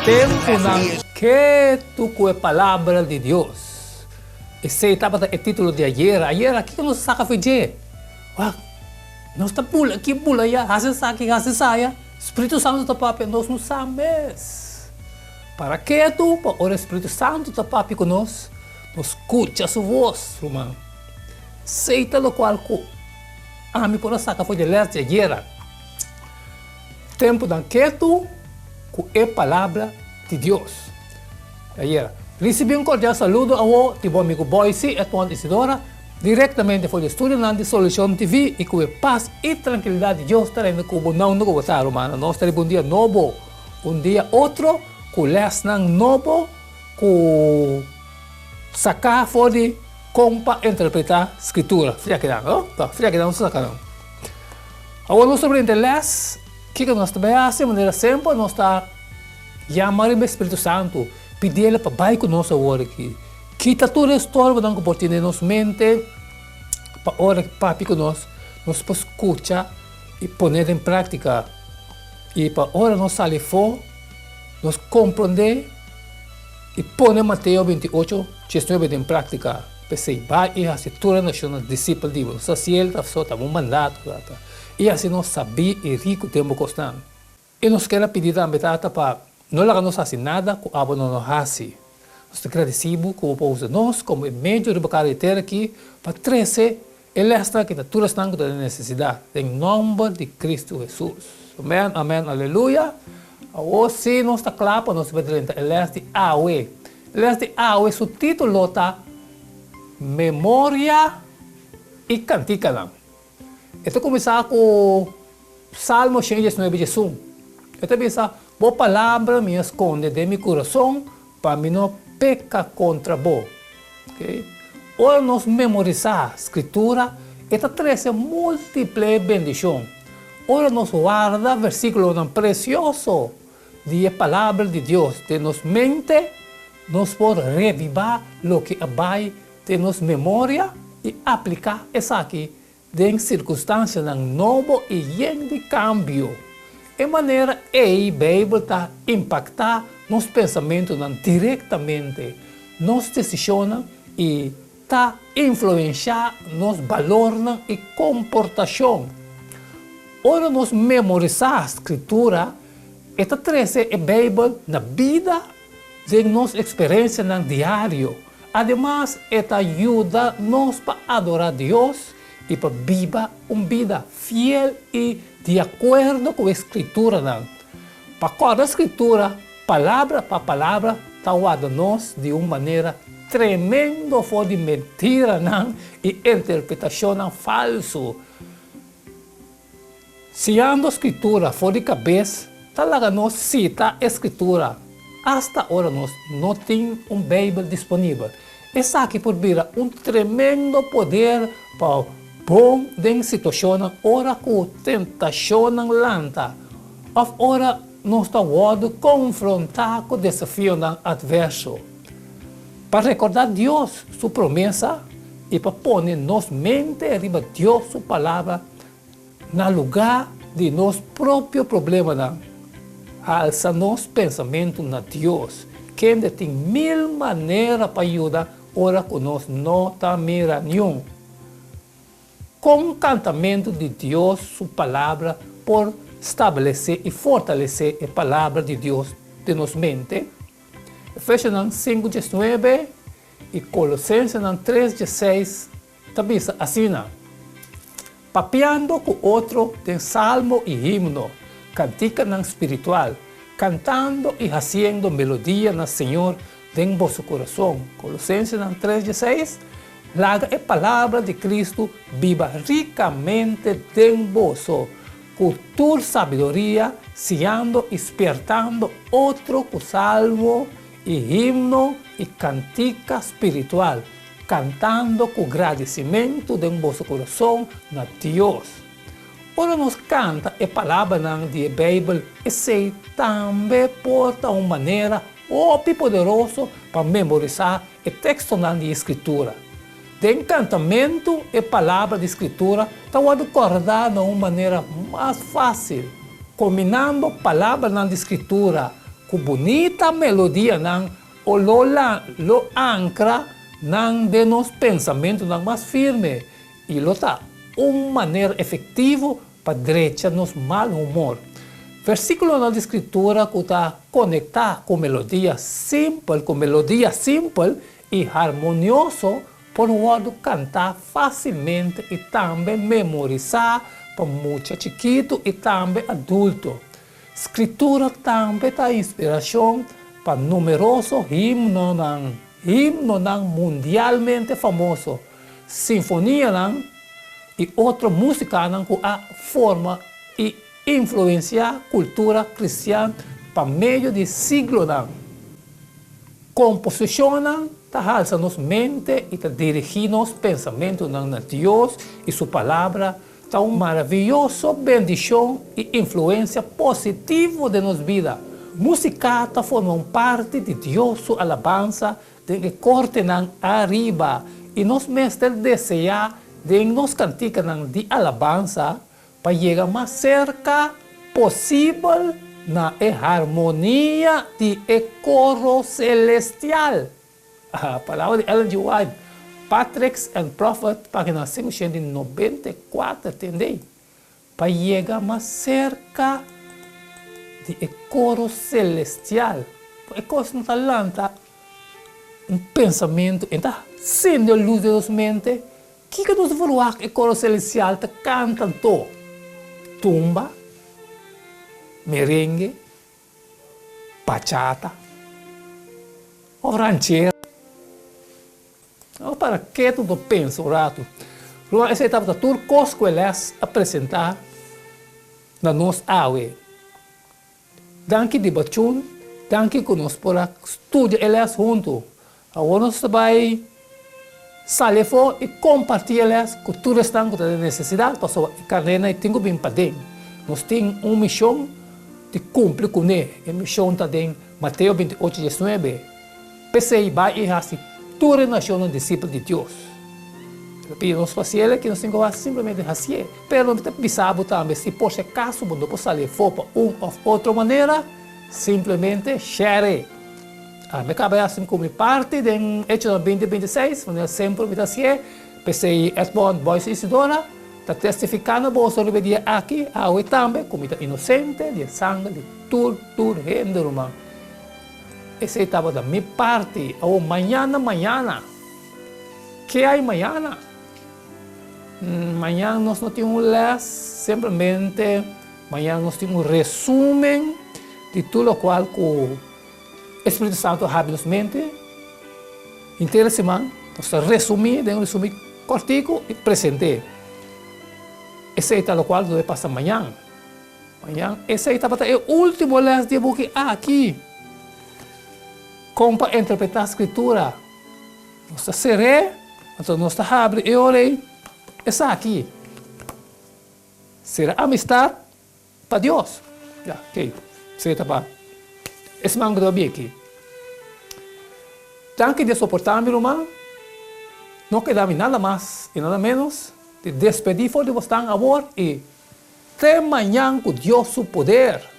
Tempunan ketu ku e Palabra di Dios. Esei tabata e título di ayera. Ayera, kiko nos a saka for dje? Wak, nos ta bula aki, bula aya, hasi esaki, hasi esaya. Spiritu Santu ta papia, nos no sa mes. Para ketu pa ora e Spiritu Santu ta papia ku nos, nos skucha su vos, ruman. Esei ta lokual ku ami por a saka for di e lès di ayera. Tempunan ketu ku e Palabra di Dios. Ayera, risibí un kordial saludo awo di bo amigu Boysie Edmond Isidora, direktamente for di estudionan di Solucion TV i ku e pas i trankilidat di Dios ta rende ku bo na unda ku bo ta, rumannan. Nos ta riba un dia nobo, un dia otro ku lèsnan nobo ku saká for di kon pa interpretá Skritura. Fria kinan, no? Fria kinan nos ta saka nan. Awor nos ta brinda e lès, kiko nos ta bai hasi? Manera semper nos ta yama riba e Spiritu Santu, pidi El pa bai ku nos awor aki. Kita tur e estorbonan ku por tin den nos mente, pa ora ku papia ku nos, nos por skucha i pone den práktika. I pa ora nos sali afó, nos komprondé i pone Mateo 28, 19 den práktika. P'esei, bai i hasi tur e nashonnan disipel di bo. Nos ta hasi el ta so, ta bo mandato, Tata. I hasi nos sabí i riku den bo kosnan. I nos kier a pidi tambe, Tata, pa no laga nos hasi nada ku abo no no hasi. Nos ta gradisí bo ku bo por usa nos komo e medio riba kara di tera aki pa trese e lèsnan aki na tur esnan ku ta den nesesidat. Den nòmber di Kristu Hesus. Amèn, amèn, aleluya. Awor sí nos ta kla pa nos bai drenta e lès di awe. E lès di awe su título ta Memoria i Kantikanan. E ta kuminsá ku Salmo 119 diesun. E ta bisa, Bo palabra mi a skonde den mi kurason pa mi no peka kontra bo. Okay. Ora nos memorisá Skritura, e ta trese múltiple bendishon. Ora nos warda versíkulonan presioso di e Palabra di Dios den nos mente, nos por revivá loke a bai den nos memoria i apliká esaki Den sirkunstansianan nobo i yen di kambio. E manera ei Beibel ta impaktá nos pensamentunan direktamente, nos desishonnan i ta influenshá nos balornan i komportashon. Ora nos memorisá Skritura, e ta trese e Beibel na bida den nos eksperensianan diario. Ademas, e ta yuda nos pa adorá Dios i pa biba un bida fiel i di akuerdo ku e Skrituranan. Pa kòrda Skritura palabra pa palabra ta warda nos di un manera tremendo for di mentiranan i interpretashonnan falsu. Siñando Skritura for di kabes ta laga nos sita e Skritura asta ora nos no tin un Beibel disponibel. Esaki por bira un tremendo poder pa bon den situashonnan ora ku tentashonnan lanta òf ora nos ta wòrdu konfrontá ku desafionan atverso. Pa rekordá Dios su promesa i pa pone nos mente riba Dios su Palabra Na lugá di nos propio problemanan, alsa nos pensamentu na Dios, kende tin mil manera pa yuda ora ku nos no ta mira niun. Kon kantamentu di Dios su Palabra por stablesé i fortalesé e Palabra di Dios den nos mente? Efesionan sinku diesnuebe i Kolosensenan tres diesseis Ta bisa asina, Papiando ku otro den salmo i himno, kantikanan spiritual, kantando i hasiendo melodia na Señor den boso kurason, Kolosensenan tres dieseis, Laga e palabra di Kristu biba rikamente den boso, ku tur sabiduria, siñando i spiertando otro ku salmo i himno i kantika spiritual, Kantando ku gradisimentu den boso kurason na Dios. Ora nos kanta e palabranan di e Beibel, esei tambe por ta un manera hopi poderoso pa memorisá e tekstonan di e Skritura. Den kantamentu e palabra di Skritura ta wòrdu kòrdá na un manera mas fásil. Kombinando palabranan di Skritura. Ku bunita melodianan o lo lo ankra nan den nos pensamentunan mas firme i lo ta un manera efektivo pa drecha nos mal humor. Versíkulonan di Skritura ku ta konektá ku melodia simpel ku melodia simpel i harmonioso por wòrdu kantá fásilmente i tambe memorisá pa mucha chikitu i tambe adulto. Skritura tambe ta inspirashon pa numeroso himnonan, himnonan mundialmente famoso, sinfonianan i otro músikanan ku a forma i influensiá kultura kristian pa medio di siglonan. Komposishonnan ta halsa nos mente i ta dirigí nos pensamentunan na Dios i su Palabra. Ta un maravioso bendishon i influensia positivo den nos bida. Músika ta forma un parti di Dios su alabansa den e kortenan ariba i nos mester deseá den nos kantikanan di alabansa pa yega mas serka posibel na e harmonia di e koro selestial. Palabra di Ellen G. White, Patriarchs and Prophets, página 594, tende, Pa yega mas serka di e koro selestial. E kos no ta lanta un pensamentu, e ta sende un lus den nos mente. Kiko nos verwagt e koro selestial ta kanta anto? Tumba? Merengue? Bachata of ranchera. Nos para ketu nos pensa un ratu. Ruman esei tabata tur kos ku e lès a presentá na nos awe. Danki di bachun, danki ku nos por a studia e lès huntu. Awor nos ta bai sali afó i kompartí e lès ku tur esnan ku ta den nesesidat, pasobra e karnénan ei tin ku bin paden. Nos tin un mishon di kumpli kuné. E mishon ta den Mateo 28, 19, P'esei bai i hasi tur e nashonnan disipel di Dios. El a pidi nos pa hasiel e, ki nos tin ku hasi simplemente hasié. Pero mi ta bisa bo tambe, si por si akaso bo no por sali afó pa un òf otro manera, simplemente share e. Mi kaba hasi ku mi parti den Echonan 20, 26, manera semper mi ta hasié. P'esei Edmond Boyce Isidora ta testifiká na boso riba e dia aki, awe tambe, ku mi ta inosente di e sanger di tur tur hende, ruman. Esei tabata mi parti. Awor mañana, mañana. Ke hay mañana? Mañan nos no tin un lès, simplemente mañan nos tin un resumen di tur lokual ku E Spiritu Santu a habri nos mente henter e siman. Nos ta resumí den un resumí kòrtiku i present'é. Esei ta lokual lo debe pasa mañan. Mañan esei tabata e último lès di e buki aki, Kon pa Interpretá Skritura. Nos ta ser'é, anto nos ta habri e ora ei esaki, Sera amistat Pa Dios. Ya, ok. Esei ta pa e siman ku ta bin aki. Danki di soportá mi, ruman. No keda mi nada mas i nada ménos di despedí for di bosnan awor i te mañan ku Dios su poder.